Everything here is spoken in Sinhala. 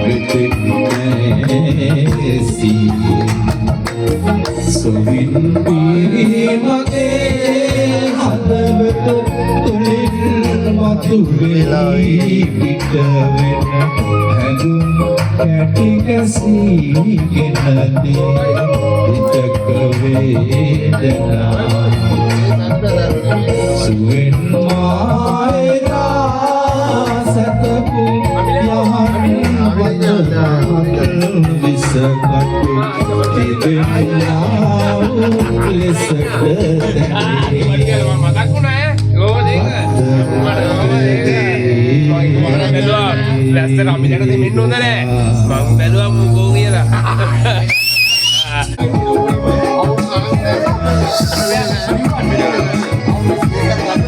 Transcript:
මෙතෙක් නෑ සිහියෙන්. සොවින් වී මගේ හදවත තුළින් මතු වෙලයි පිට වෙන හැඟුම් කැටි කැසීගෙන දේ හිතක වේදනා. සුවෙන් මායදා සැතපු යහන් වදනක් විස කටු තිබෙනා වූ ලෙසට දැනේ. මතක් වුණා ඈ කොහොමද ඒක? මට කොහොමද ඒක? මම බැලුවා වැස්සට අමිලට දෙමින්න හොඳ නෑ.